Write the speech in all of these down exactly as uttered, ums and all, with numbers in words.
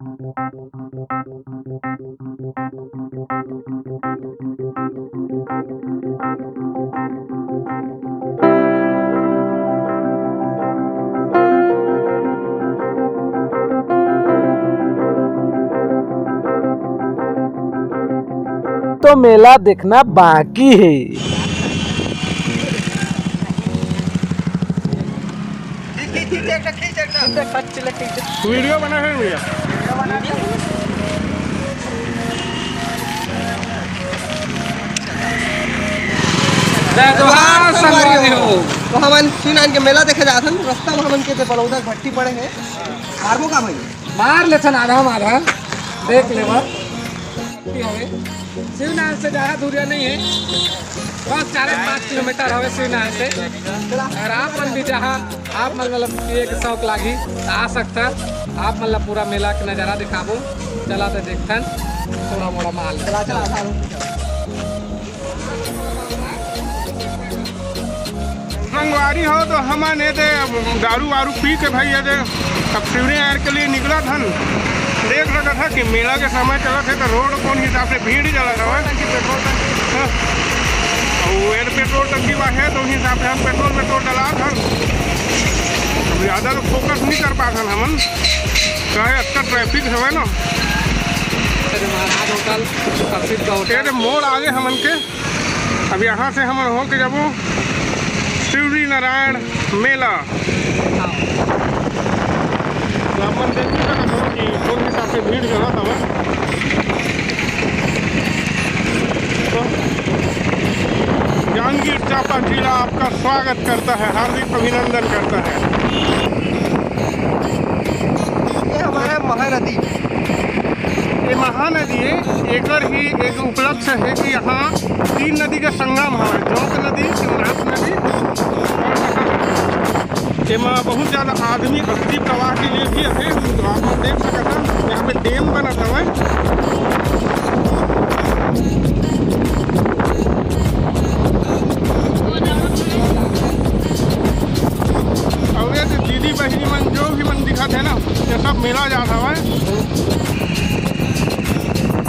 तो मेला देखना बाकी है। वीडियो बना है भैया। जय जोहार संगवारी हो। तो हमन शिवनारायण के मेला देखे जात हन, रस्ता में हमन के ते बलौदा भट्टी पड़े हे। मारबो का भाई? मार लेथन आधा माधा, देख लेवा। शिवनारायण से ज्यादा दूरिया नहीं है, बस चार पाँच किलोमीटर हवे शिवनारायण से। अगर आप मन भी जहाँ आप मन मतलब पिए के शौक लागी त आ सकता। आप मन ला पूरा मेला के नजारा दिखाबो। चला त देखथन थोड़ा मोड़ा माल। चला, चला, चला। संगवारी हो तो हमन एदे दारू वारू पी के भाई एदे अब शिवनारायण के लिए निकलत हन। देख सकत ह कि मेला के समय चलत हे तो रोड कोन हिसाब से भीड़ चलत हवय। हाँ। अउ एदे पेट्रोल टंकी बा हे तो उही हिसाब से हम पेट्रोल पेट्रोल डलात हन। अब ज्यादा तो फोकस नहीं कर पात हन हमन, काहे अतका ट्रैफिक हवय ना। अरे महाराज होटल, प्रसिद्ध होटल। एदे मोड़ आगे हमन के। अब यहाँ से हमन होके जाबो शिवरी नारायण मेला। तो अपन देखबे करत हो कि कोन हिसाब से भीड़ जगह हवय। तो जांजगीर चांपा जिला आपका स्वागत करता है, हार्दिक अभिनंदन करता है। ये हमारा महानदी, ये महानदी है, एकर ही एक उपलब्ध है कि यहाँ तीन नदी का संगम हवय, जोंक नदी, शिवनाथ नदी और महानदी। एमा बहुत ज्यादा आदमी अस्थि प्रवाह के लिए भी आथे, तो आप मन देख सकत हन, यहाँ पे डैम बनत हवय। अउ ये दीदी बहिनी मन जो भी मन दिखत है ना, ये सब मेला जात हवय।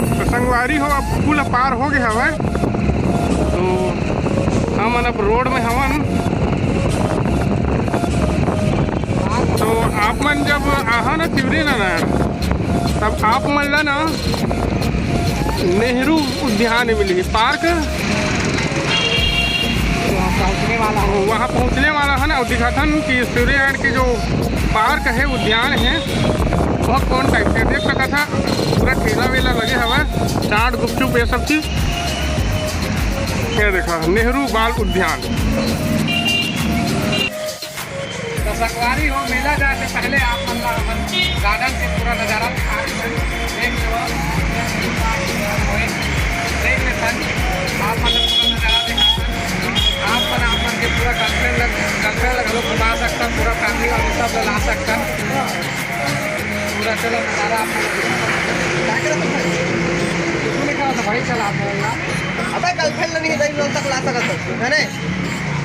तो संगवारी हो, अब पुल पार हो गए हवय, तो हमन अब रोड में हवन। तो आप मन जब आहा ना शिवरी नारायण, तब आप मन ला ना नेहरू उद्यान मिलही, पार्क। वहाँ पहुँचने वाला है। वहाँ पहुँचने वाला है ना, दिखाथन कि शिवरी नारायण के जो पार्क है, उद्यान है, वह कौन टाइप के देख सकत ह। पूरा ठेला वेला लगे हवय, चाट, गुपचुप, ये सब चीज। ये देखा, नेहरू बाल उद्यान। तो संगवारी हो, मेला जाए से पहले आप मन ला हमन गार्डन के पूरा नजारा दिखा देथन। देख लेवा, देख लेथन, आप मन ला पूरा नजारा दिखाथन। आप मन, आप मन के पूरा गर्लफ्रेंड लग, गर्लफ्रेंड लग घलो घुमा सकथन, पूरा फैमिली वाले सब ला ला सकथन। पूरा चलो नजारा आप मन ला दिखाथन। क्या करत हो भाई? कुछ नहीं करत हो भाई, चल आप मन ला। अबे गर्लफ्रेंड ला नहीं, दही रोल तक ला सकत हो, है ना?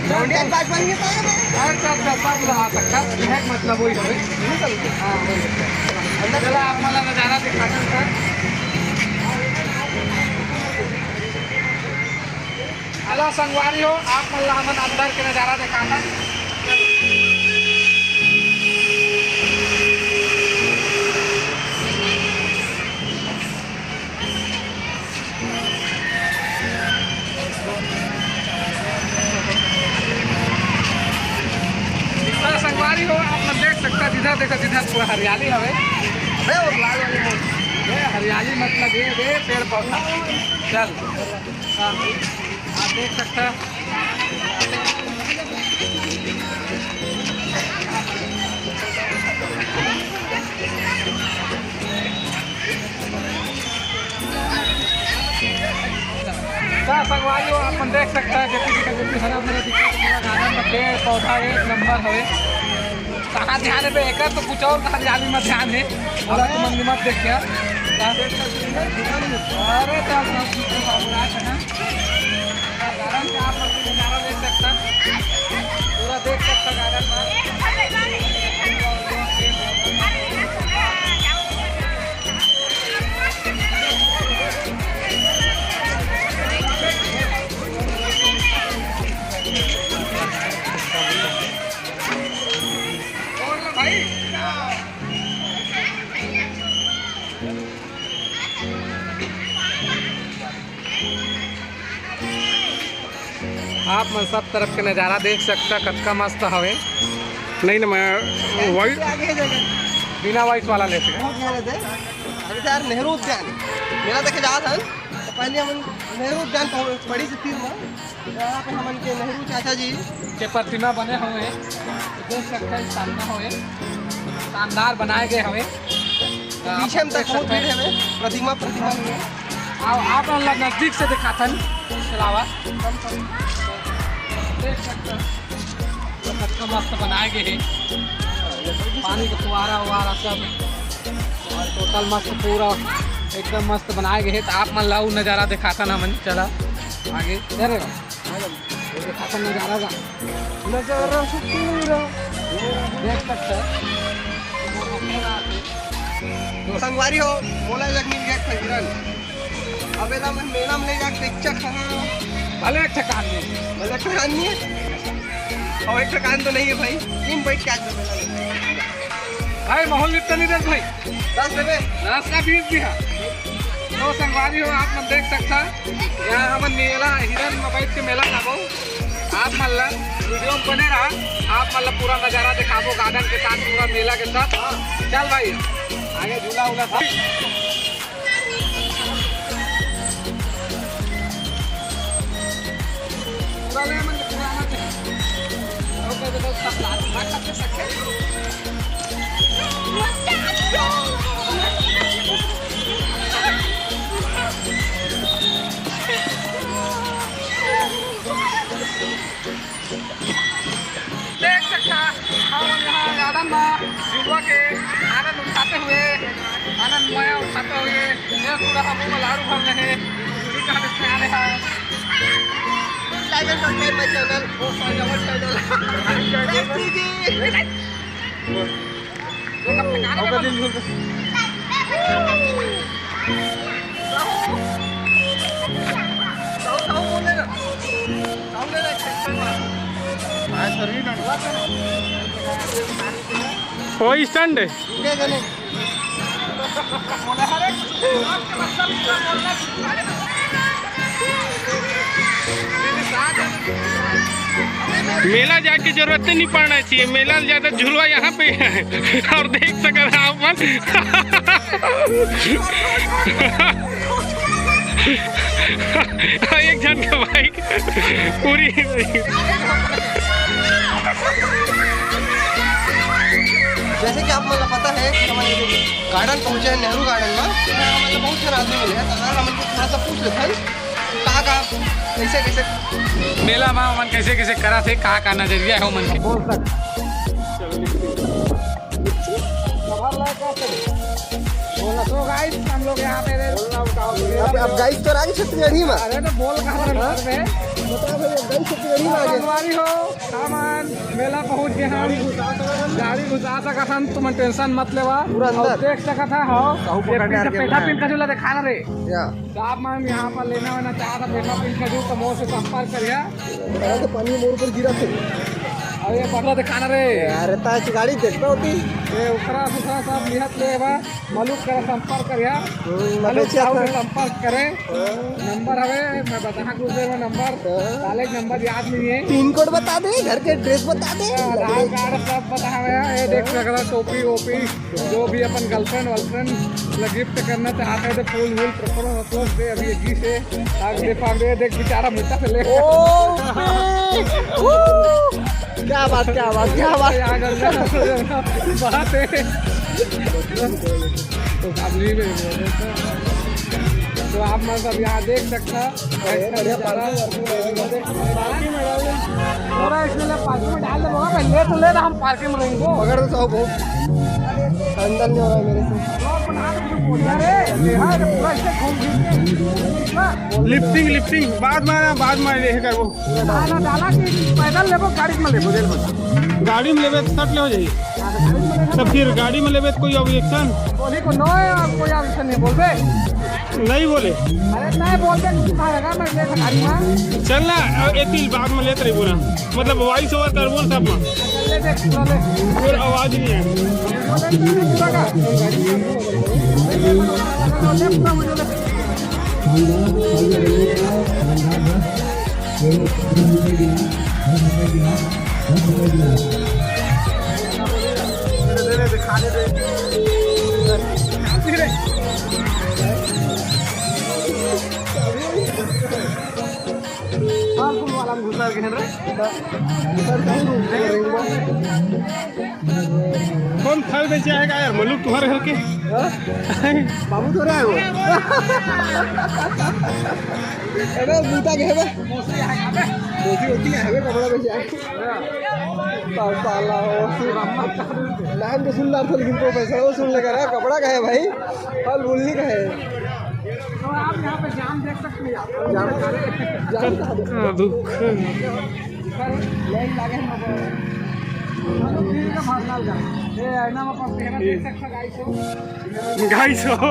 लौंडिया बात बन गई तो है भाई। अरे सब, सब, सब ला सकथन, यह मतलब वही है। हाँ, वही है। अंदर चला, आप मन ला नजारा दिखाथन सर। चला संगवारी हो, आप मन ला हमन अंदर के नजारा दिखाथन। हाँ, संगवारी हो, आप मन देख सकता, जिधर देखो, जिधर पूरा हरियाली हवे। अबे, वो लाल वाली मोर। ये हरियाली मतलब ये, ये पेड़ पौधा। चल। हाँ, आप देख सकता। सा संगवारी हो, आप मन देख सकता है, जैसे कि, जैसे हरा भरा दिखता है, पूरा गार्डन में पेड़ पौधा एक नंबर हवे। कहाँ ध्यान है बे, एकर तो कुछ और कहाँ ध्यान में ध्यान है, बोला तो मन मत देख क्या। अरे तो सब कुछ तो बाबू राज है ना, गार्डन का आप लोग नजारा देख सकता, पूरा देख सकता गार्डन में। आप मन सब तरफ के नज़ारा देख सकता, कतका मस्त हवे। नहीं ना, मैं वॉइस, आगे जगह बिना वॉइस वाला लेते हैं। बहुत मेहनत है। अरे यार, नेहरू उद्यान मेला देखे जात हन, तो पहले हम नेहरू उद्यान पहुंच-, बड़ी सी तीर में, यहाँ पे हमन के नेहरू चाचा जी के प्रतिमा बने हुए हैं, देख सकते हैं, सामने हुए शानदार बनाए गए हवे। पीछे हम तक बहुत भीड़ हवे, प्रतिमा, प्रतिमा नहीं है। आओ, आप मन ला नजदीक से दिखाथन, चलावा। देख सकते हैं, कतका मस्त बनाए गए हे, पानी के फुहारा उहारा सब, और टोटल मस्त, पूरा एकदम मस्त बनाए गए हे। तो आप मन ला उ नज़ारा दिखाथन हमन, चला आगे। अरे वाह। ये देखा था नजारा का। नजारा से पूरा देख सकता है। संगवारी हो, मोला एक मिल गया था हिरन। अब एला मैं मेला में ले जाके बेचा कहाँ? भले एक ठकान नहीं। भले एक ठकान नहीं है। और एक ठकान तो नहीं है भाई। तीन बैठ के आज मैं मेला में। भाई, माहौल लिपटा नहीं दे भाई। दस देबे? दस का बीस भी है। तो संगवारी हो, आप मन देख सकता, यहाँ हमन मेला, हिरन में बैठ के मेला खाबो। आप मन ला वीडियो में बने रहा, आप मन ला पूरा नजारा दिखाबो, गार्डन के साथ, पूरा मेला के साथ। चल भाई, आगे झूला उला सब। पूरा ले मन के पूरा मत है। ओके, तो सब प्लान, भाग सकते, सकते। देख सकता, हम यहाँ गार्डन में झुलवा के आनंद उठाते हुए, आनंद मया उठाते हुए, ये पूरा हम लोग लाड़ू भर रहे हैं, झुलवा के आने हैं। Like and subscribe my channel. Oh, sorry, our channel. Thanks, दीदी। वो स्टैंड है। मेला जाके जरूरत नहीं पड़ना चाहिए, मेला ज्यादा झुलवा यहाँ पे है। और देख सकत हव आप मन। एक झन के बाइक पूरी। जैसे कि आप मन ला पता है कि हमन गार्डन पहुंचे हैं, नेहरू गार्डन में, तो यहाँ मतलब बहुत सारा आदमी मिले हैं, तो अगर हमन को थोड़ा सा पूछ लेते हैं, का का, कैसे कैसे मेला में हमन कैसे कैसे करा थे, का का नजरिया है हमन के, बोल सक। बोला, तो गाइस, हम लोग यहाँ पे अब, अब गाइस तो आ गए छत्तीसगढ़ी में। अरे तो बोल कहाँ से बोल रहे? बता भाई, अब गाइस छत्तीसगढ़ी में आ गए। संगवारी हो, सामान मेला पहुंच गए हम। गाड़ी घुसा सकत हन, तुमन टेंशन मत लेवा। पूरा अंदर। और देख सकत हा, हाँ, कहूँ ये पकड़ के पीछे आके पेठा बनाया। पिन खजूर ला देखा ना रे। या। तो आप मन यहाँ पर लेना वेना चाहत हा पेठा पिन खजूर, तो मोर से संपर्क करिहा। बड़ा तो पानी मोर पर गिरा थे। अरे ये पटरा देखा ना रे। अरे ताच गाड़ी देखता होती। ये उखरा सुखरा सब लिहत ले बा। मलुक करा संपर्क करिहा। हम्म, मलुक मलुक साहू से साहब। संपर्क करे। हाँ। नंबर हवे, मैं बताहा कुछ देर में नंबर। हाँ। साले नंबर याद नहीं है। पिन कोड बता दे, घर के एड्रेस बता दे। आधार कार्ड सब बताहा है, ये देख सकत हा, टोपी वोपी, जो भी अपन गर्लफ्रेंड वर्लफ्रेंड ला गिफ्ट करना चाहत हा तो फूल वूल प्रपोज वपोज दे, अभी ये जी से आग दे फाग दे, देख बेचारा मुद्दा से ले। ओ, बे, ऊ। क्या बात, क्या बात, क्या बात। यहाँ गंगा बात है। तो आप मन सब यहाँ देख सकत हा। अरे, बढ़िया पार्किंग, पार्किंग में डाल दे। पूरा इसमें ले, पार्किंग में डाल दे, बाबा, पहले तो ले ना, हम पार्किंग में रहेंगे। मगर तो सब बहुत अंदर नहीं हो रहा है मेरे से। अरे, बिहार पूरा ऐसे घूम फिर के। लिफ्टिंग, लिफ्टिंग, बाद में, बाद में ये करबो। डाला, डाला कि पैदल लेबो, गाड़ी में लेबो, रेल में? गाड़ी में लेबे तो सट ले हो जाई। हाँ, तो गाड़ी में लेबो। तो फिर गाड़ी में लेबे तो कोई ऑब्जेक्शन? बोली को नो है, और कोई ऑब्जेक्शन नहीं बोलबे। नहीं बोले। अरे नहीं बोलबे, कुछ कहा लगा, मैं ले गाड़ी में। चल ना, अब एक ही बात में लेते रही पूरा। मतलब वॉइस ओवर कर बोल सब में। चल ले देख, पूरा ले। और आवाज नहीं है। बोले तो नहीं पूरा का। कौन फल बेचे आएगा यार, मल्लू तुम्हारे घर के? हाँ? बाबू तो रहा है वो। अरे बूटा के है बे। दोषी होती है, हमें कपड़ा बेचे आए। साला हो। नाम तो सुन ला था, लेकिन प्रोफेसर वो सुन लेगा ना, कपड़ा का है भाई, फल बोलने का है। तो आप यहाँ पे जाम देख सकते हैं, जाम, जाम कहाँ पे? हाँ, दुख। लाइन लगे हैं बाबा। चलो, ठीक है, भागना जा। ए, आईना में पकड़ के देख सकते हैं, गाइस हो। गाइस हो।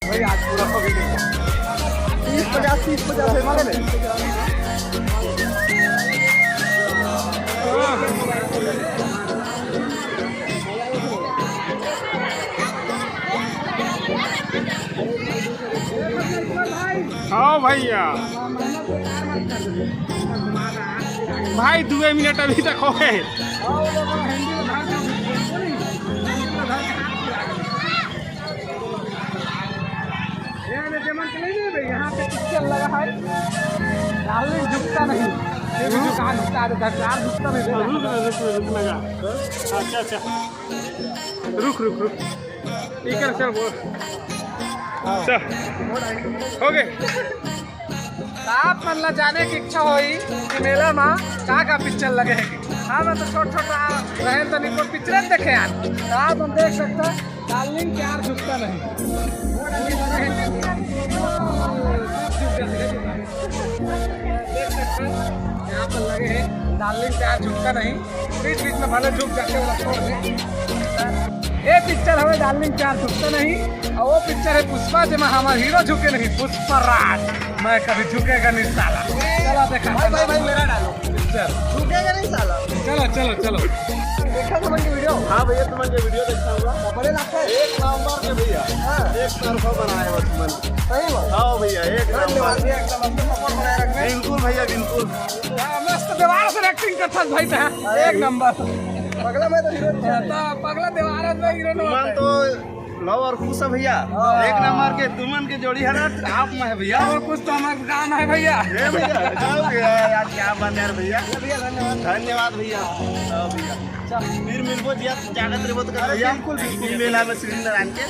भाई, आज पूरा पकड़ लिया। तीस पचास, तीस पचास है, मालूम है? हाँ भैया, भाई, दुए मिनट अभी तक हो गए। यहाँ पे पिक्चर लगा है, डार्लिंग झुकता नहीं। ये भी दुकान झुकता है, चार झुकता नहीं। रुक ना, रुक ना, रुक ना। अच्छा, अच्छा, रुक, रुक, रुक। ठीक है, चल, बोल। चल, हो गए। आप मन ला जाने की इच्छा होई कि मेला मा का का पिक्चर लगे है। हाँ, मैं तो छोट छोट रहे तो निको पिक्चर देखे यार। तो आप मन देख सकते हैं, डार्लिंग प्यार झुकता नहीं। देख सकते हैं, यहाँ पर लगे हैं। डार्लिंग प्यार झुकता नहीं, बीच बीच में भले झुक जाते, वो छोड़ दे। ये पिक्चर हवे डार्लिंग प्यार झुकता नहीं, और वो पिक्चर है पुष्पा, जेमा हमार हीरो झुके नहीं, पुष्पा राज। मैं कभी झुकेगा नहीं साला। चलो देखा भाई, भाई, भाई, मेरा डालो। पिक्चर। झुकेगा नहीं साला। चलो, चलो, चलो। देखा तुमन के वीडियो? हाँ भैया, तुमन के वीडियो देखा हुआ। बड़े लगता है। एक नंबर के भैया। हाँ। एक तरफा बनाए हो तुमन। सही बात। हाँ भैया, एक धन्यवाद नंबर। भैया, एकदम हमको सपोर्ट बनाए रखना। बिल्कुल भैया, बिल्कुल। हाँ, मस्त दीवार से एक्टिंग करता भाई था। अरे। एक नंबर। पगला मैं तो हीरो नहीं। हाँ, तो पगला दीवार है, मैं हीरो नहीं तुमन होता है। तो लव और खुश है भैया। हाँ। एक नंबर के तुमन के जोड़ी है ना, टॉप में है भैया। और कुछ तो हमारे काम है भैया। ए भैया, गजब यार, यार, क्या बात है यार भैया। भैया, धन्यवाद। धन्यवाद भैया। हाँ भैया। अच्छा। फिर मिलबो जिया, जागत रहबो तो हाँ, भैया। बिल्कुल, बिल्कुल। फिर मेला में श्री नारायण के।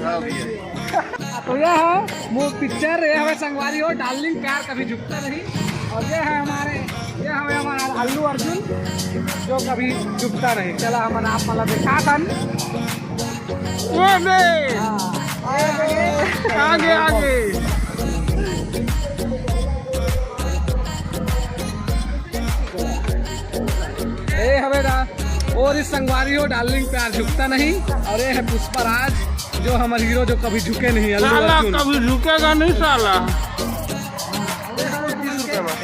हाँ भैया। तो यह है वो पिक्चर, ये हवे संगवारी हो, डार्लिंग प्यार कभी झुकता नहीं। और ये है हमारे, ये हवे हमारा अल्लू अर्जुन, जो कभी झुकता नहीं। चला हमन आप वाला देखा था। वो नहीं। हाँ। आगे, आगे। ए हवे दा, और इस संगवारी हो डार्लिंग प्यार झुकता नहीं, और ये है पुष्पा राज, जो हमारे हीरो जो कभी झुके नहीं, अल्लू साला अर्जुन। कभी झुकेगा नहीं साला। तीस रुपया में।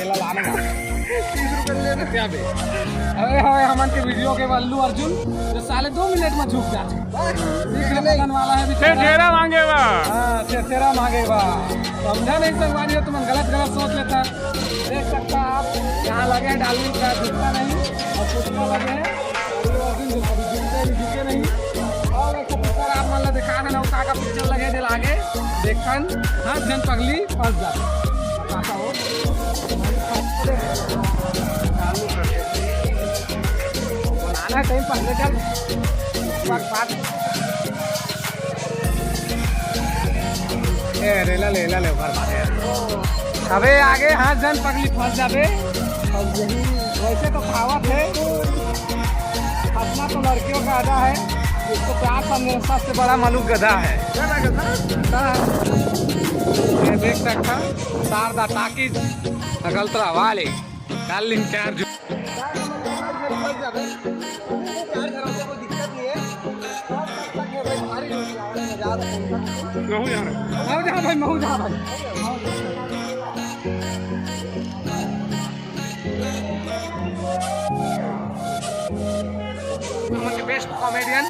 तीस रुपया ले ले। क्या बे? अरे हवे हमन के वीडियो के अल्लू अर्जुन, जो साले दो मिनट में झुक जाते। बस, देख ले, बदन वाला है फिर बेचारा। ठेरा मांगेगा। हाँ, फिर ठेरा मांगेगा। समझा नहीं संगवारी हो, तुमन गलत गलत सोच लेता। देख सकता आप, यहाँ लगे हैं डार्लिंग प्यार झुकता नहीं, और पुष्पा लगे हैं अल्लू अर्जुन, जो कभी झुकते नहीं, झुके नहीं। और एक पिक्चर आप मन ला देखा है ना, वो का का पिक्चर लगे दिल आगे देखन, हर जन पगली फंस जाता। काका हो। बनाना टाइम पहले चल। बात, बात। ए, रेला ले, रेला ले, ऊपर मारे। अबे आगे हाथ जन पगली फंस जाबे। और यही वैसे तो कहावत है, हंसना तो लड़कियों का अदा है, जिसको प्यार समझे सबसे बड़ा मलुक गधा है। हाँ। ये देख सकता, शारदा टाकीज, अगलतरा वाले, डार्लिंग प्यार झु- महू जा भाई, महू जा भाई। हमन के बेस्ट कॉमेडियन।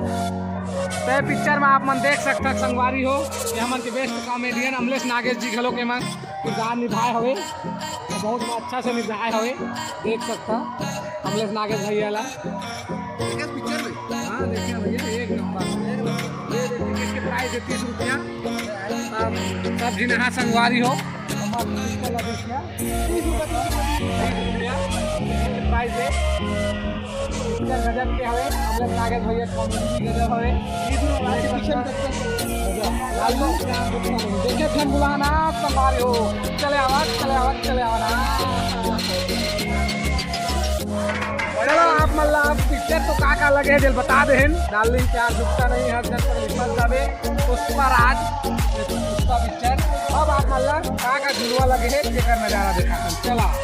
ते पिक्चर में आप मन देख सकता संगवारी हो कि हमन के बेस्ट कॉमेडियन अमलेश नागेश जी घलो के मन किरदार निभाए हवे, बहुत अच्छा से निभाए हवे। देख सकता अमलेश नागेश भैया ला। देखे पिक्चर में? हाँ, देखे भैया, एक नंबर। ये देखिए, टिकट के प्राइस है तीस रुपया। अब सब जिन यहाँ संगवारी हो, हमारे पिक्चर ला देखिए। तीस रुपया, तीस रुपया। प्राइस है। पिक्चर गजब के हवे, अमलेश नागेश भैया कॉमेडी भी गजब हवे। तीस रुपया, पिक्चर गजब। लालू, देखे फिर बुलाना संगवारी हो। चले आवा, चले आवा, चले आवा ना। चलो, आप मन ला अब पिक्चर तो का का लगे हे, जेल बता देहेन। डार्लिंग प्यार झुकता नहीं, हर जन पर लिखल जावे, पुष्पा राज, पुष्पा पिक्चर। अब आप मन ला का का झुलवा लगे हे, जेकर नजारा देखा हन। चला,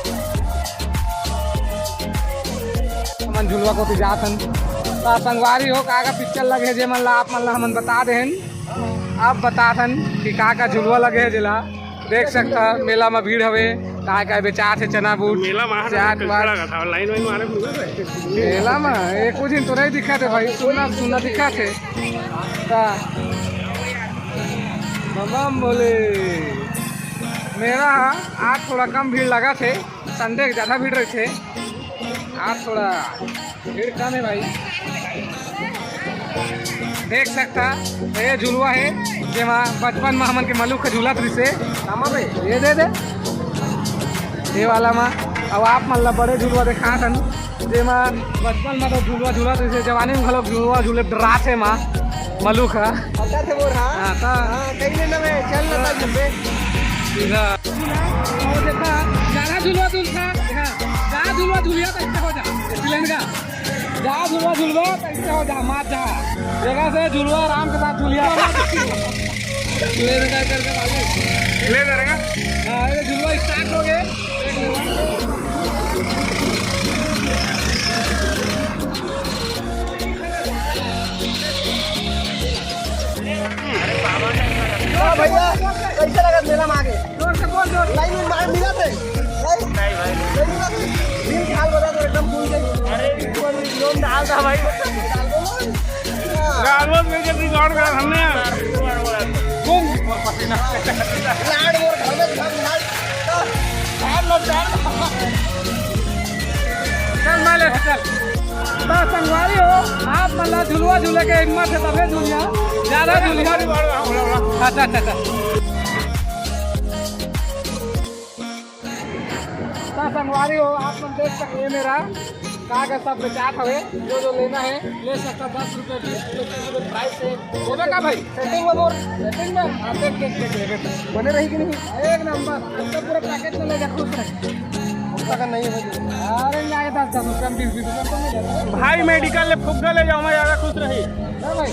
हमन झुलवा कोती जात हन। त संगवारी हो, का का पिक्चर लगे हे, जे मन ला आप मन ला हमन बता देहेन। अब बतात हन कि का का झुलवा लगे हे, जेला देख सकता, मेला में भीड़ हवे, काय काय बेचात हे, चना बूट, मेला में चाट वाट। लाइन वाइन मारे घूमे थे। मेला में एको झिन तो नहीं दिखत हे भाई, सुन्ना सुन्ना दिखत हे। का? बम बम भोले। मेला आज थोड़ा कम भीड़ लगत हे, संडे के ज्यादा भीड़ रहिथे। आज थोड़ा भीड़ कम हे भाई। देख सकता, ये झुलवा हे, जेमा बचपन में हमन के मलुक के झूलत रिसे। मामा भाई, ये दे दे, ये वाला मा। अब आप मन ला बड़े झुलवा देखात हन, जेमा बचपन में तो झुलवा झूलत रिसे, जवानी में घलो झुलवा झूले डरात हे मा मलुक हा। पता थे मोर, हाँ? हाँ, ता। हाँ, कहीं ले ना मैं, चल ना ता झुलबे। सीधा। और देखा, ज्यादा झुलवा झूलता, देखा, ज्यादा झुलवा झूलिया तो ऐसे हो जा, सिलेंडर का। जा झुलवा झुलवा, कैसे हो जा, मार जा। जगह से झुलवा आराम के साथ झुलिया। ले दे, करके भागो। ले दे रहेगा। हाँ, ये झुलवा स्टार्ट हो गए। कैसे लगत मेला में आके? जोर से बोल, जोर। लाइन में मार मिलत हे? लाइन? नहीं भाई। नहीं मिलत हे? दिल के हाल बता दो, एकदम भूल गए। अरे, बिल्कुल, लोन डाल था भाई। डाल दो ना। गालवत में जब रिकॉर्ड कर हमने। घूम। लाड मोर घर में घर लाड। डाल लो, डाल लो। चल, मैं ले, चल। तो संगवारी हो, आप मन ला झुलुआ झूले के हिम्मत हे तभे झुलिया, ज्यादा झुलिया। अच्छा, अच्छा, अच्छा। तो संगवारी हो, आप मन देख सकते हैं मेरा का का सब बेचात हवे, जो जो लेना है ले सकता, दस रुपये, बीस रुपये, तीस रुपये प्राइस है। बोले का भाई? सेटिंग में बोल। सेटिंग में? हाँ, देख, देख, देख, देख। बने रही कि नहीं? एक नंबर। अब तो पूरा पैकेट में ले जा, खुश रहे। उसका का नहीं होगी। अरे, ले आए दस, दस रुपये में, बीस, बीस रुपये में तो मिल जाता है। भाई, मेडिकल ले फुग्गा ले जाओ, मैं ज्यादा खुश रही। हाँ भाई।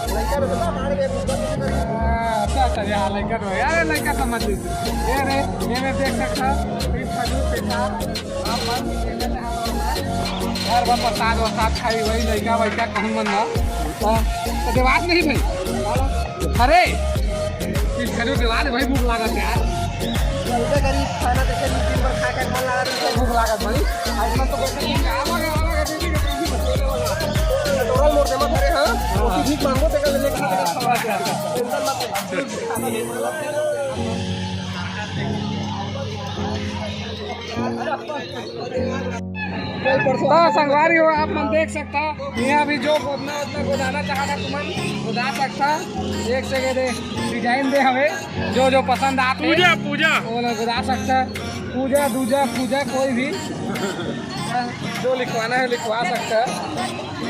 लड़का तो बता, मार के फुग्गा किसी का नहीं। हाँ, अच्छा, अच्छा, यार, लड़का तो, यार, लड़का समझ लीजिए। ये रे, ये मैं देख सकता, फिर खजूर के साथ। घर में प्रसाद वरसाद खाई, वही लइका वइका कहूँ मन ना। तो, तो देवास नहीं भाई। अरे, इस घर में देवास भाई भूख लागत यार। इधर गरीब खाना देखे, दो तीन बार खा के मन लगा, तो भूख लागत भाई। आज मन तो कैसे तुम कहाँ भागे वाला का दीदी का दीदी बच्चे वाला। टोरल मोड़ दे मत, अरे हाँ, वो भी भीख मांगो, तेरे का लेके खा के खा। टेंशन मत ले। तो संगवारी हो, आप मन देख सकता, यहाँ भी जो गोदना उतना गोदाना चाहता, तुमन गोदा सकता। एक से के दे डिजाइन दे हवे, जो जो पसंद आते पूजा, पूजा। वो लोग गोदा सकता। पूजा दूजा पूजा कोई भी जो लिखवाना है लिखवा सकता है।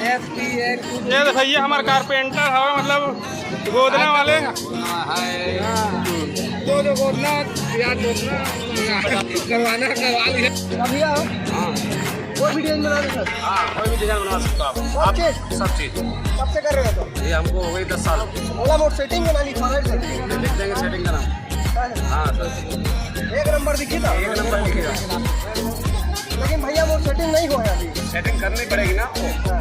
एस पी एक्स। ये तो भैया हमारे कारपेंटर हवे, मतलब गोदना वाले। हाँ, हाय। हाँ। जो जो गोदना या गोदना करवाना है, करवा लिए। भैया, हाँ। कोई भी डिजाइन बना दे सर। हाँ, कोई भी डिजाइन बनवा सकते हो आप। सब आप चीज? सब चीज। कब से कर रहे हो तो? ये हमको हो गई दस साल। बोला, वो सेटिंग बना ली, कलर से। लिख देंगे सेटिंग का नाम। हाँ सर। एक नंबर दिखी था। एक नंबर दिखेगा। लेकिन भैया, वो सेटिंग नहीं हो रहा अभी। सेटिंग करनी पड़ेगी ना आपको। हाँ।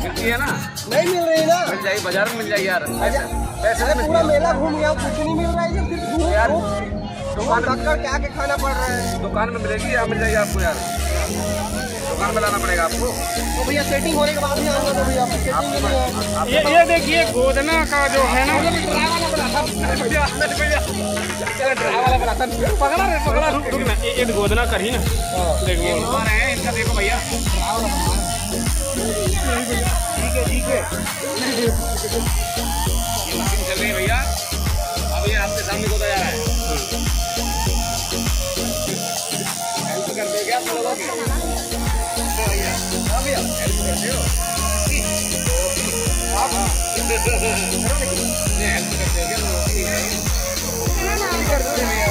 मिलती है ना? नहीं मिल रही ना। मिल जाएगी, बाजार में मिल जाएगी यार। अच्छा। पैसे अरे, से मिल पूरा जाएगी। मेला घूम गया, कुछ नहीं मिल रहा है, ये सिर्फ धूप, यार, धूप, धूप, धक्का क्या के खाना पड़ रहा है। दुकान में मिलेगी, यहाँ मिल जाएगी आपको यार। दुकान में लाना पड़ेगा आपको। तो भैया, सेटिंग होने के बाद ही आऊंगा, तो भैया, सेटिंग आप, नहीं है। आप ये, ये देखिए, गोदना का जो है ना, चलो, ड्राई वाला बना था। चलो, ड्राई वाला बना था। पकड़ा रे, पकड़ा, रुक, रुक ना, ये, ये गोदना कर ही ना। हाँ। देखो, ये ऊपर है, इनका देखो भैया। ठीक है, ठीक है। ये मशीन चल रही है भैया, अब ये आपके सामने गोदा जा रहा है। हेल्प कर दो क्या आप लोगों की? भैया, हाँ भैया, हेल्प कर दो। आप? नहीं, हेल्प कर दो क्या लोगों की? कर दो भैया।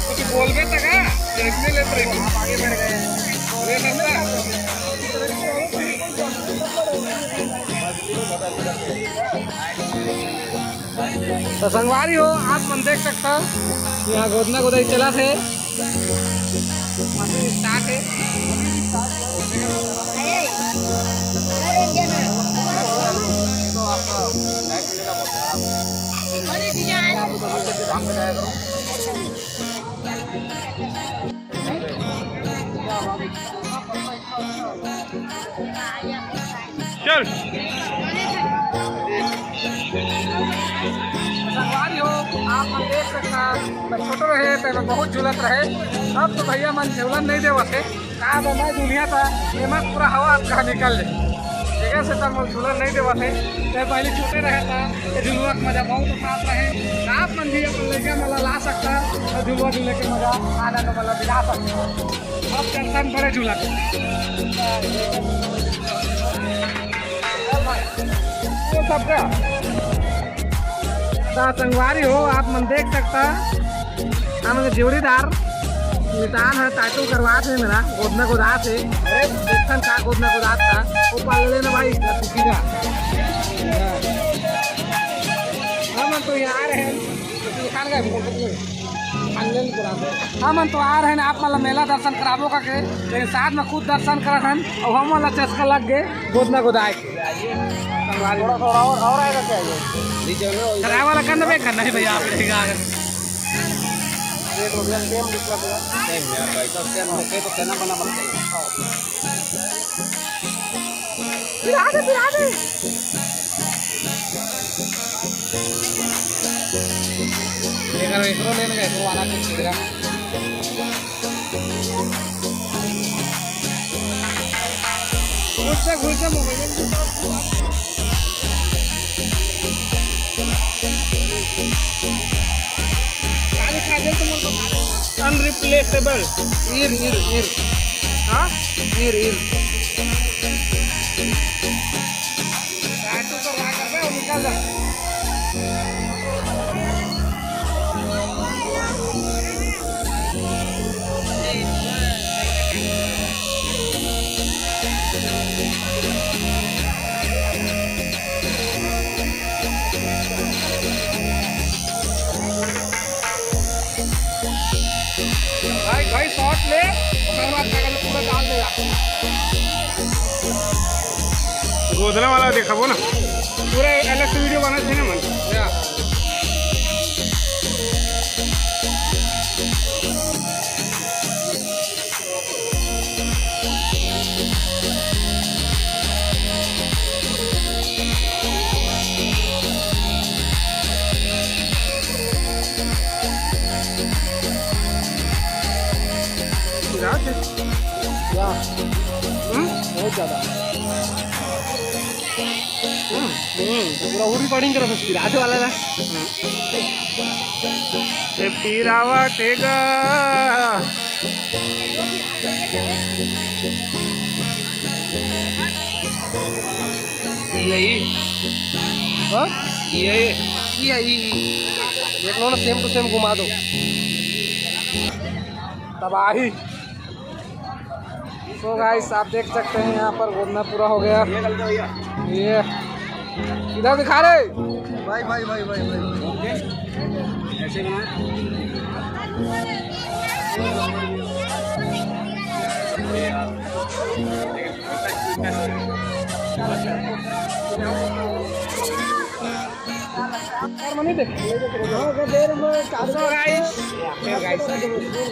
कुछ बोल के तक, हाँ? देखने ले तो आप आगे बढ़ गए। ले सकता है। तो संगवारी हो, आप मन देख सकता, यहाँ गोदना गोदाई चला थे, मशीन स्टार्ट है। चल। संगवारी हो, आप मन देख सकता, मैं छोटो रहे तो मैं बहुत झूलत रहे। अब तो भैया मन झूलन नहीं देवत है। का बा, मैं दुनिया था, एमा पूरा हवा कहाँ निकल ले। जगह से तब मन झूलन नहीं देवत है। तो पहले छोटे रहे था, ये झुलुआ के मजा बहुत उठात रहे। आप मन भी अपन लइका मन ला ला सकता, तो झुलुआ झूले के मजा, आनंद मन ला दिला सकता। अब टेंशन बड़े झूला के। ये सबका। तो संगवारी हो, आप मन देख सकता, हमन के जोड़ीदार निशान है, टैटू करवात हे मेरा, गोदना गोदात हे। अरे, देखन का गोदना गोदात था, वो पाल लेना भाई, ना दुखी ना। हमन तो यहाँ आ रहे हैं। हमन तो आ रहे हैं, आप मन ला मेला दर्शन कराबो करके, लेकिन साथ में खुद दर्शन करत हन, और हमन ला चस्का लग गए गोदना गोदाए के। थोड़ा थोड़ा और और आएगा क्या ये? नीचे ना, वही खराब वाला करना, मैं करना है भैया, आप लेगा। एक रुपया सेम दिखा दिया। सेम यार भाई, सब सेम होते तो सेना बना बनते हैं। फिर आगे, फिर आगे। देखा ना, इसको लेने का, इसको वाला कुछ सीधा। घुस जा, घुस जा, मोबाइल। अनरिप्लेसेबल। ईर, ईर, ईर। हाँ? ईर, ईर। भाई, भाई, शॉट ले, ओकर बाद का कहले पूरा डाल दे यार। गोदना वाला देखाबो ना। पूरा अलग से वीडियो बना थे ना मन। या। विराट है? या। हम्म? बहुत ज्यादा। हम्म, हम्म। पूरा उरी पड़ी तरफ से विराट वाला ना। हम्म। ये पीरावा टेगा। यही। हाँ? यही। यही। देख लो ना, सेम टू सेम घुमा दो। तबाही। तो गाइस, आप देख सकते हैं, यहाँ पर गोदना पूरा हो गया। ये इधर दिखा रहे। भाई, भाई, भाई, भाई, भाई। ऐसे बना। So guys,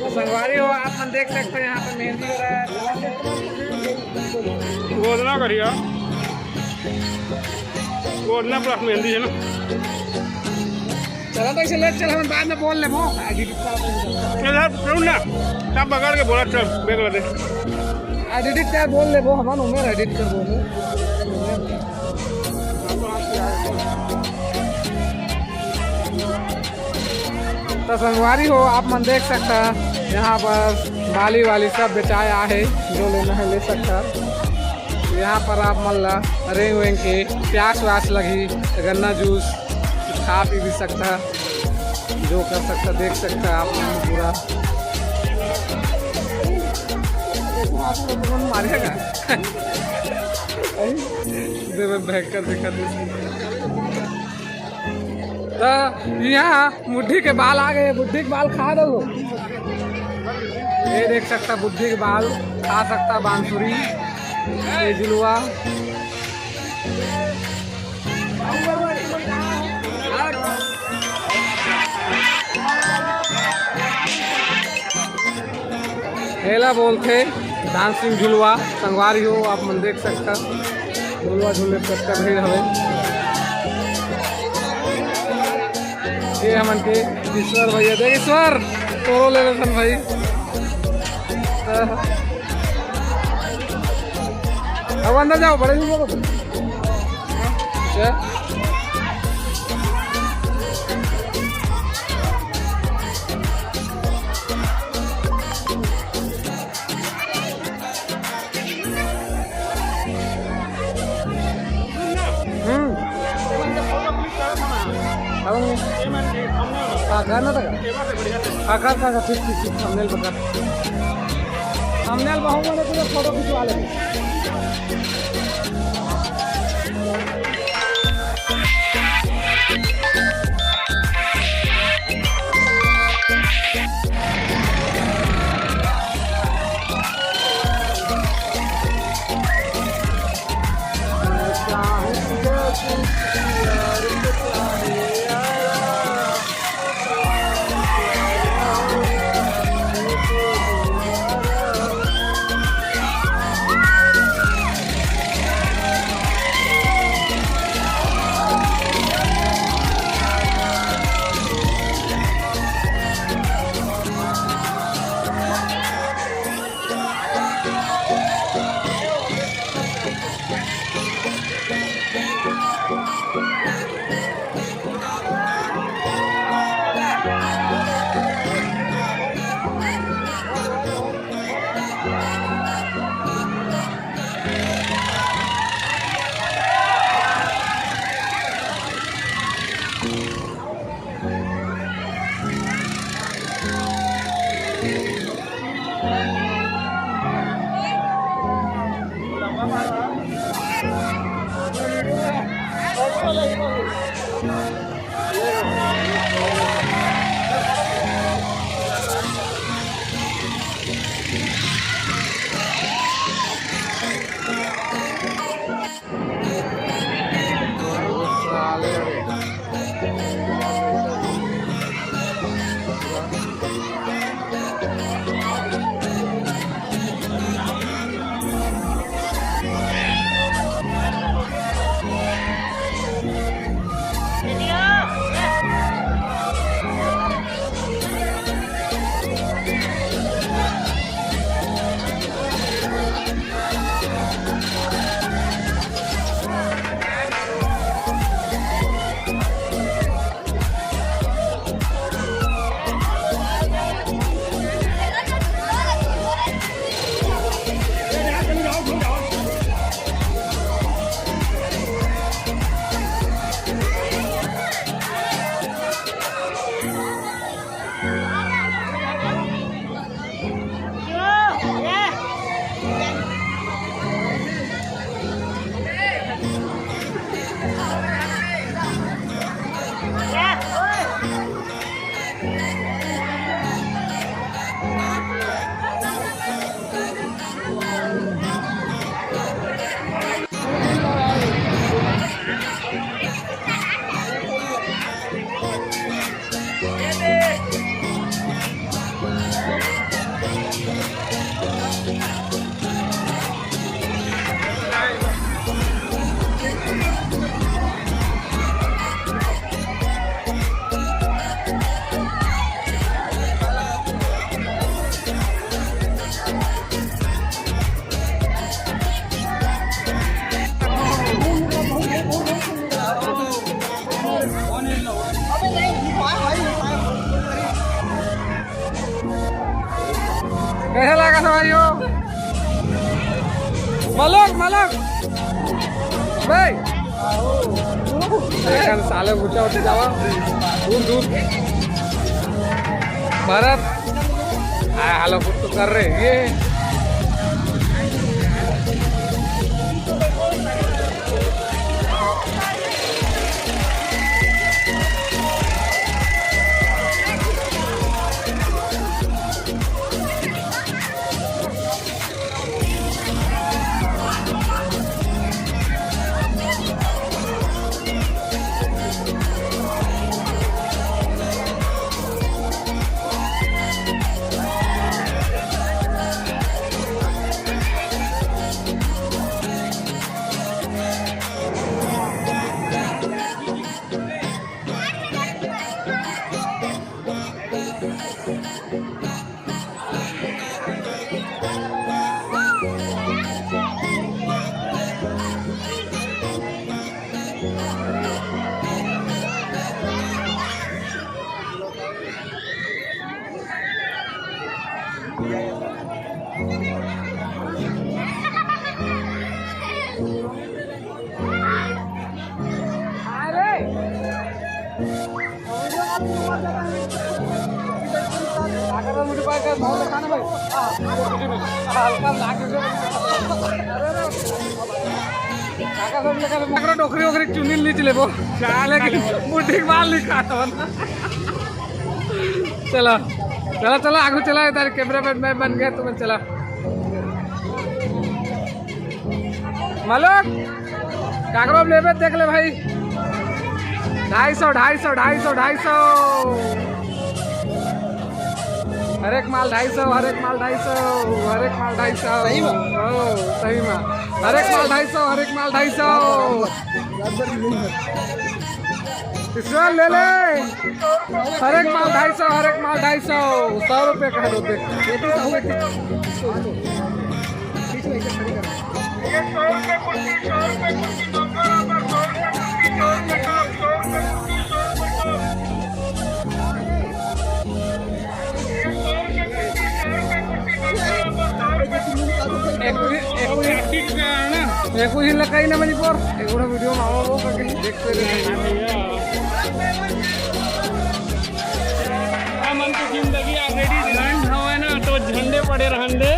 संगवारी हो, आप मन देख सकते हो, यहाँ पर मेहंदी हो रहा है। गोदना करिया, गोदना प्लस मेहंदी है ना। चला तो इसे ले चल, हम बाद में बोल लेबो। एडिट कर बोल। चल, सुन ना, सब बगड़ के बोला, चल, बैग ला दे। एडिट कर बोल लेबो, हम उमेर एडिट कर बोले। तो संगवारी हो, आप मन देख सकता है, यहाँ पर बाली वाली सब बेचाया है, जो लेना है ले सकता है। यहाँ पर आप मन ला रेंग वेंग के प्यास व्यास लगी, गन्ना जूस खा पी भी सकता है, जो कर सकता, देख सकता है आप मन पूरा। मारेगा। दे, मैं भयंकर दिखा दे। तो यहाँ बुढ़ी के बाल आ गए, बुढ़ी के बाल खा दो। ये देख सकता बुढ़ी के बाल खा सकता बांसुरी, ये जुलवा। एला बोलथे डांसिंग झुलवा। संगवारी हो, आप मन देख सकता, झुलवा झूले कतका भीड़ हवे। ये हमन के ईश्वर भैया, देख ईश्वर, तोरो ले लेथन भाई। अब अंदर जाओ, बड़े जी, जाओ। क्या? हम्म। हाँ, करना था। हाँ, कर, कर, कर, ठीक, ठीक, ठीक, थंबनेल पर कर। थंबनेल पर होगा ना, तो फोटो खिंचवा ले। कैसा लगा था भाई हो? मलक, मलक। भाई। एखन साले ऊंचा उठ जावा। दूर, दूर। भरत। आ, हालो कुछ तो कर रहे। ये। डोकरी वोकरी चुनी लीच लेबो, लेकिन मुट्ठी मार ली खा। चला, चला, चला, आगू चला, इधर कैमरा मैन मैं बन गया, तुम चला। मालूम? काकरो लेबे देख ले भाई। ढाई सौ, ढाई सौ, ढाई सौ, ढाई सौ। हर एक माल ढाई सौ, हर एक माल ढाई सौ, हर एक माल ढाई सौ। सही में? ओ, सही में। हर एक माल ढाई सौ, हर एक माल ढाई सौ। ईश्वर ले ले। हर एक माल ढाई सौ, हर एक माल ढाई सौ। सौ रुपये का है दो पे। एक ही, एक ही, एक ही लकाई ना मणिपुर, एक बड़ा वीडियो में आओ, वो करके देखते रहे। हमन के जिंदगी already झंड हवय ना, तो झंडे पड़े रहन दे,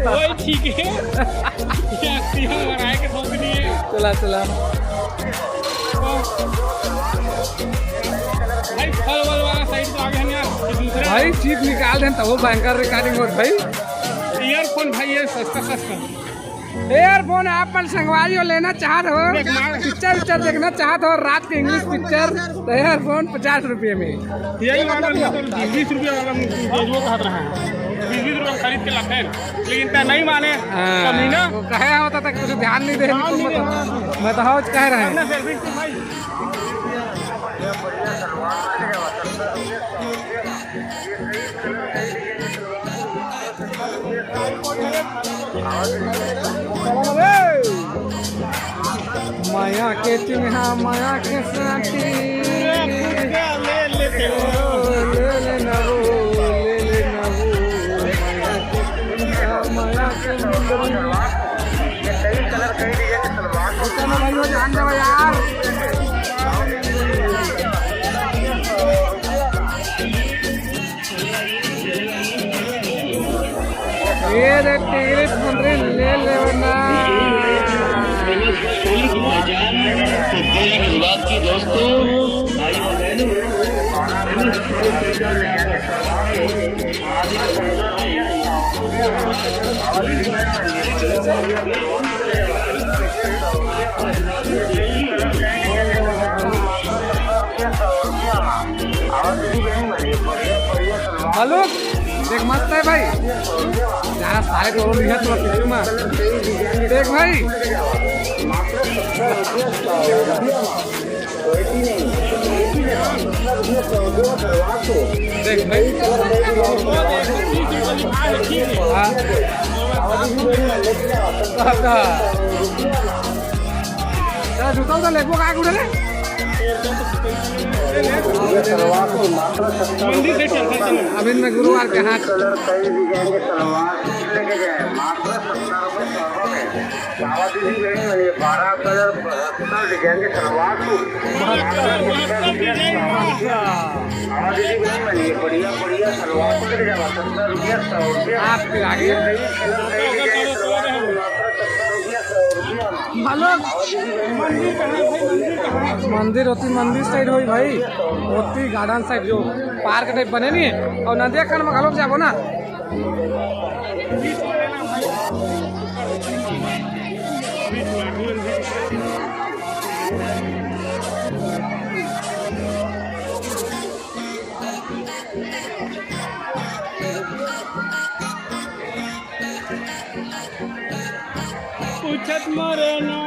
वही ठीक है। ये सीधा बनाए के सोच नहीं है। चला, चला। भाई, फल वल वाला साइड तो आगे हम यार, ये दूसरा भाई, चीप निकाल देन, तब वो भयंकर recording होत भाई। Earphone भाई, ये सस्ता सस्ता। Earphone आप मन संगवारी हो लेना चाहत हो, देख, मार- पिक्चर उक्चर देखना चाहत हो, रात के English पिक्चर, तो earphone पचास रुपये में। यही वाला मतलब बीस बीस रुपया वाला मुझे वो कहत रहा है, बीस बीस रुपया में खरीद के लाते हैं, लेकिन तय नहीं माने। हाँ, कमीना। वो कहे होता था कि कुछ ध्यान नहीं दे, ध्यान नहीं दे। मैं तो हौज कह रहे हैं। अपना selfie stick भाई। मया के चिन्हा, मया के साथी। ले लेना वो, ले लेना वो। मया के चिन्हा, मया के मुंदरी। भाई, जान दे यार। ये रे टिगरी फुंदरी ले लेवना। शुरुआत की दोस्तों। हेलो, देख मस्त है भाई। यार सारे तो लिखा तो किसी में। देख भाई। देख भाई। हाँ। दादा। दादा, जूता उता लेबो का कुड़े रे? अभी मैं गुरुवार के हाथ। बारह कलर बहत्तर डिजाइन के सलवार सूट। बहत्तर, बहत्तर डिजाइन का। हाँ दीदी, बहन, ये बढ़िया, बढ़िया सलवार सूट ले जावा, सत्तर रुपया, सौ रुपया। आपके आगे। ये नई कलर, नई डिजाइन के सलवार सूट, मात्र सत्तर रुपया, सौ रुपया। हेलो, मंदिर कहाँ है भाई, मंदिर कहाँ है? मंदिर होती, मंदिर साइड होई भाई, होती गार्डन साइड जो पार्क टाइप बने नहीं, और नदिया खंड में घलोक जाबो ना। पूछत मरे ना।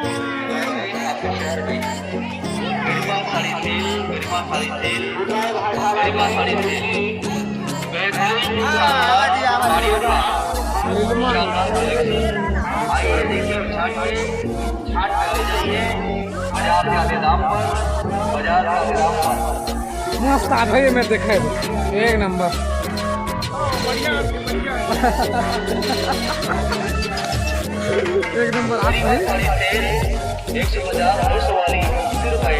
आइए देखिए, छठ में, छठ में ले जाइए, बाजार के आधे दाम पर, बाजार के आधे दाम पर। मस्त आ भाई, मैं देखे एक नंबर। एक नंबर आ भाई। एक सौ पचास, दो सौ वाली, अस्सी रुपए।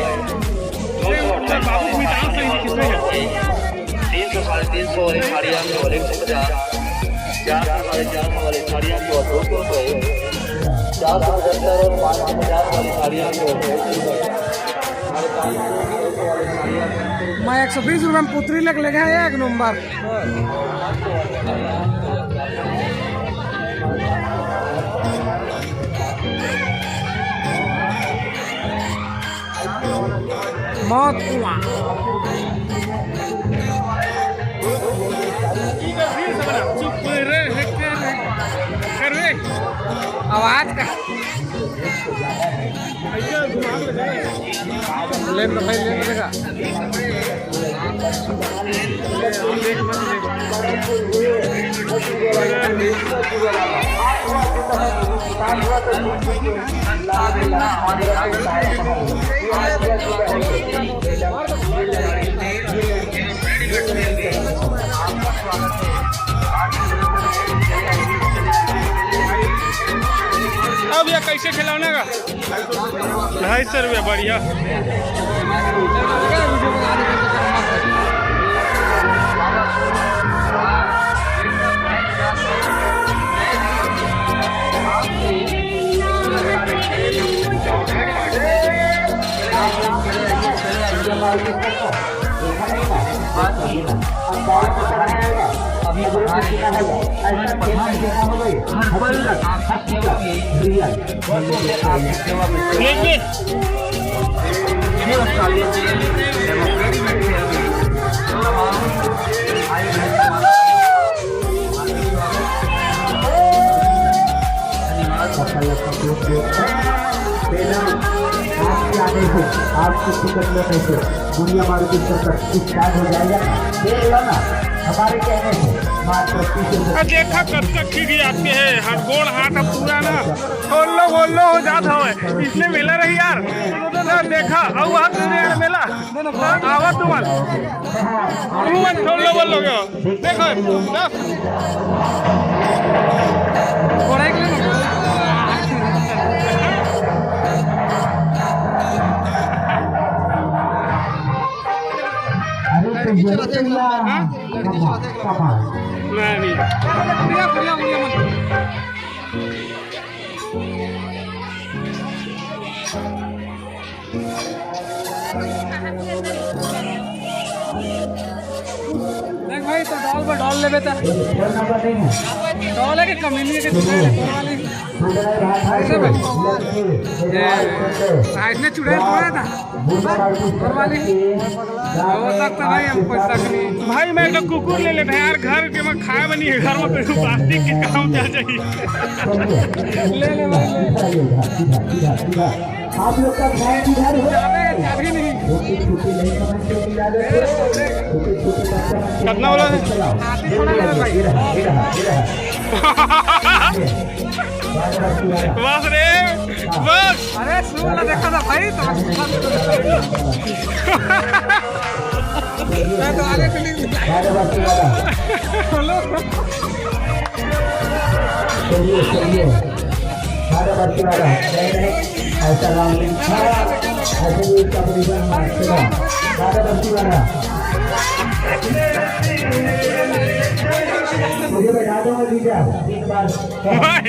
दो सौ, बाबू, अट्ठाईस, बाबू, तीन सौ, साढ़े तीन सौ वाली साड़ियाँ केवल एक सौ पचास, चार सौ, साढ़े चार सौ वाली साड़ियाँ केवल दो सौ रुपए, चार सौ पचहत्तर और पाँच सौ पचास वाली साड़ियाँ केवल दो सौ रुपए। मैं एक सौ बीस रुपये में पुतरी लेके ले गया, एक नंबर। मौत कुआं। चुप रे, कर रे। आवाज का। लेन तो भाई, लेन तो देखा। से खिलौने का ढाई सौ रुपया, बढ़िया। आपके आने से आपकी टिकट में कैसे दुनिया मारुति सर्कस स्टार्ट हो जाएगा। देख लो ना, हमारे कहने से मात्र तीस रुपए। अब देखा कब तक खिड़ी आते हैं, हर गोड़ हाथ अब पूरा ना होल्लो होल्लो हो जात हवे। इसने मेला रही यार, ना देखा, अब वहाँ मेला आवा तुमन, तुमन छोड़ लो, बोल लोगे। देखो, दस। अरे तो ये तो यार, हाँ? कमाल, कमाल। नहीं, नहीं। बढ़िया, बढ़िया, बढ़िया, मत। देख भाई, तो डॉल पर डॉल लेबे त। डॉल है कि कमीनी है कि चुड़ैल है? ऊपर वाली। ऐसे भाई। ये, हाँ, इसने चुड़ैल बोला था। ऊपर वाली। हो सकता भाई, हमको शक नहीं। भाई, मैं तो कुकुर ले लेते हैं यार, घर के में खाए बनी है, घर में पे प्लास्टिक के काम चल जाएगी। ले ले भाई, ले। आप लोग का ध्यान किधर हो? चाबी, चाबी नहीं। छोटे छोटे नहीं समझते कि याद है। छोटे छोटे बच्चा कितना वाला है? हाथी थोड़ा है भाई। ये रहा, ये रहा, ये रहा। बार बार सुना रहा। बस रे, बस। अरे सुन ना, देखा था भाई, तो मैं तो आगे चली। बार बार सुना रहा। चलिए, चलिए। बारह बत्ती वाला, नहीं, नहीं, ऐसा राउंड नहीं। हाँ, ऐसे भी इसका पोजीशन मार, चलो। बारह बत्ती वाला। मुझे बैठा दो, मैं जीत जाऊँ। एक बार। भाई।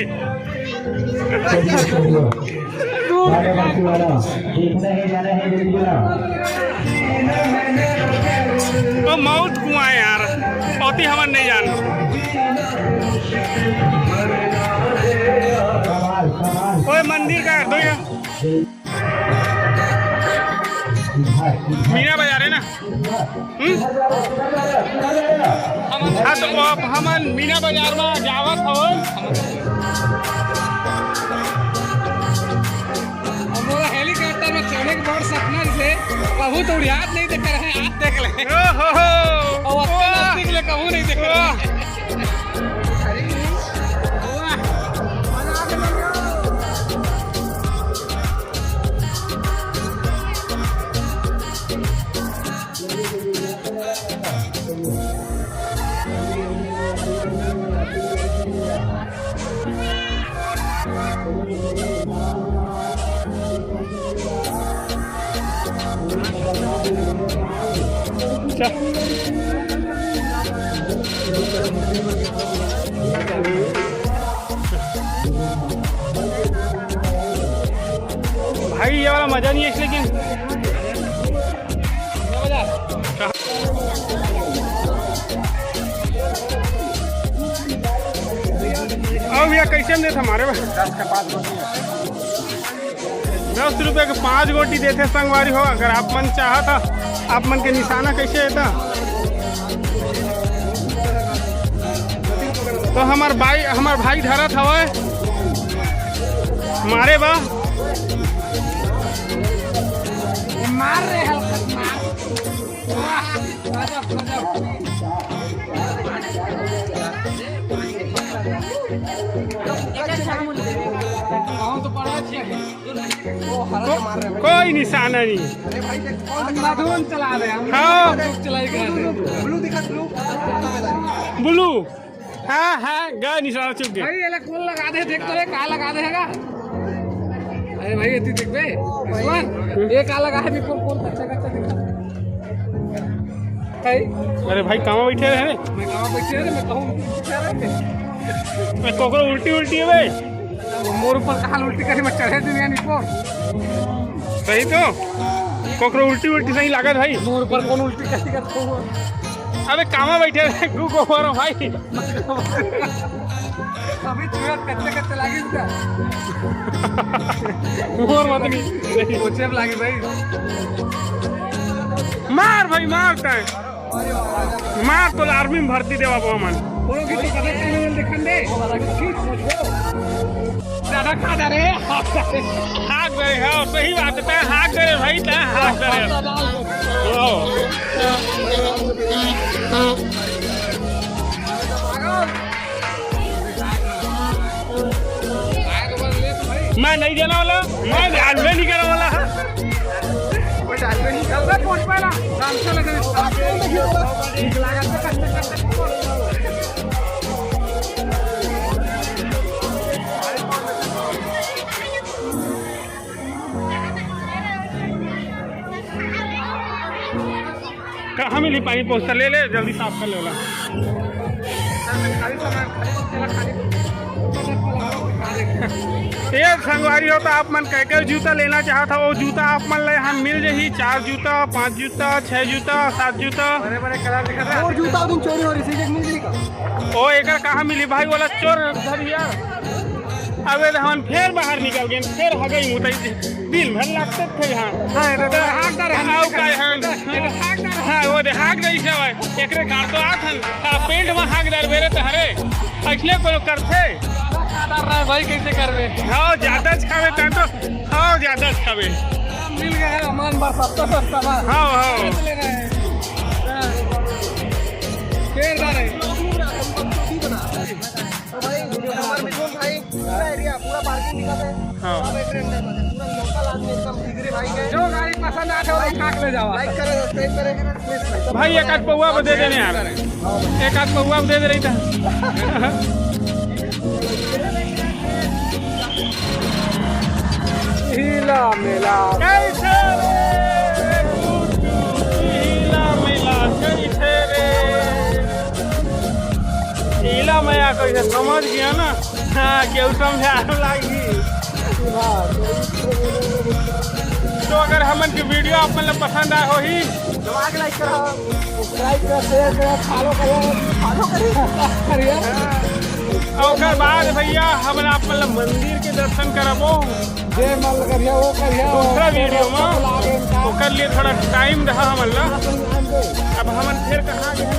चलिए, चलिए। बारह बत्ती वाला। देखना है, जाना है, जल्दी वाला। ओ मौत कुआं है यार, ओती हमन नहीं जान। ओए मंदिर का दो ये। मीना बाजार है ना? हम्म? हाँ, तो अब हमन मीना बाजार में जावत हवन। अब मोला हेलीकॉप्टर में चढ़े के बड़ सपना रहिसे, कभू तो उड़ियात नहीं देखे रहे, आज देख ले। ओहो हो। और अतना नजदीक ले कभू नहीं देखे रहे। भाई, ये वाला मजा नहीं है, लेकिन अब भैया, कैसे में देत हमारे बा? दस रुपये के पाँच गोटी देथे संगवारी हो। अगर आप मन चाहत हा, आप मन के निशाना कैसे हे त, तो हमार भाई, हमार भाई धरत हवय मारे बा। मार रे हल्का, मार। को-, कोई निशाना नहीं। अंधाधुन चला रहे हैं हम। हाँ। चलाई कर रहे हैं। ब्लू दिखा, ब्लू। ब्लू। हाँ, हाँ, गए निशाना, चुप गए। भाई, ये कोन लगा दे, देख तो रे, का लगा दे हैगा? अरे भाई, एती देखबे, ईश्वर, ये का लगा है, बिल्कुल कौन कच्चा कच्चा दिखा है? अरे भाई, कहाँ बैठे रहे? मैं कहाँ बैठे रहे? मैं कहूँ बैठे रहे? मैं कोकरो उल्टी उल्टी है बे। मोर ऊपर कहाँ उल्टी करी, मैं चढ़े दुनिया निको। सही तो, कोकरो उल्टी उल्टी सही लागत भाई। मोर ऊपर कौन उल्टी करी करता हूँ? अबे, कामा बैठे रहे, गु गोबर भाई। अभी चूड़ा कच्चे कच्चे लागिस का? मोर मत नहीं। पोछे में लागे भाई। मार भाई, मार तैं। मार तो आर्मी में भर्ती देवा बो मन। बोलो कि तो कदर करने वाले दिखन दे। ज्यादा खा जा रहे हैं। हाथ करे, हाँ, सही बात है, तैं हाथ करे भाई, तैं हाथ करे। मैं नहीं देने वाला, मैं डालवे नहीं करने वाला। कहाँ मिली पानी पोस्टर? ले ले, जल्दी साफ कर ले वाला। ये संगवारी हो, तो आप मन कह के जूता लेना चाहत हो, वो जूता आप मन ले यहाँ मिल जाही। चार जूता, पाँच जूता, छह जूता, सात जूता। बड़े बड़े कलर दिखत हे। और जूता उस दिन चोरी हो रही थी, मिल जाएगा। ओ, एकर कहाँ मिली भाई, वाला चोर धरिया। अबे तो हमन फेर बाहर निकल गए, फेर हगई मुतई दिन भर लगते थे यहाँ। हाँ, ये तो हाथ डाले, आओ का है? हाँ, वो दे हाथ नहीं से भाई। एकरे कार तो आत हन। हाँ, पेंट में हाथ डाल बेरे तो हरे। ऐसने कोनो करथे? डाल रहा है भाई, कैसे करबे? हाँ, ज्यादा खावे तैं तो। हाँ, ज्यादा खावे। मिल गया है, अमान बार सस्ता सस्ता बार। हाँ, हाँ। ले रहे हैं। हाँ। फेर डाले। तो भाई, हमारे मिथुन भाई, पूरा एरिया, पूरा पार्किंग दिखाते हैं। हाँ। सब एक रेंडम है, पूरा लोकल आदमी एकदम जिगरी भाई है। जो गाड़ी पसंद आते हो, उठा के ले जाओ। लाइक करें, सब्सक्राइब करें, प्लीज भाई। भाई, एक आध पौवा को दे देने यार, एक आध पौवा को दे दे रही था। हीला मेला। कैसे रे गुड्डू, हीला मेला कैसे रे? हीला मेला कैसे, समझ गया ना? हाँ, केहू समझा लागी। तो अगर हमन के वीडियो आप मन ला पसंद आए होही, दबा के लाइक करो, सब्सक्राइब करो, शेयर करो, फॉलो करो, फॉलो करो, करिए। और ओकर बाद भैया, हमन आप मन ला मंदिर के दर्शन कराबो। जे मन करिए, वो करिए। दूसरा वीडियो में ओकर लिए थोड़ा टाइम रहा हमन ला। अब हमन फिर कहाँ गए?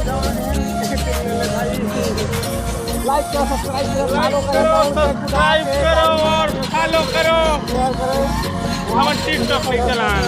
लाइक करो, सब्सक्राइब करो, फॉलो करो, सब्सक्राइब करो और फॉलो करो। शेयर करो। हमन TikTok पे चलान।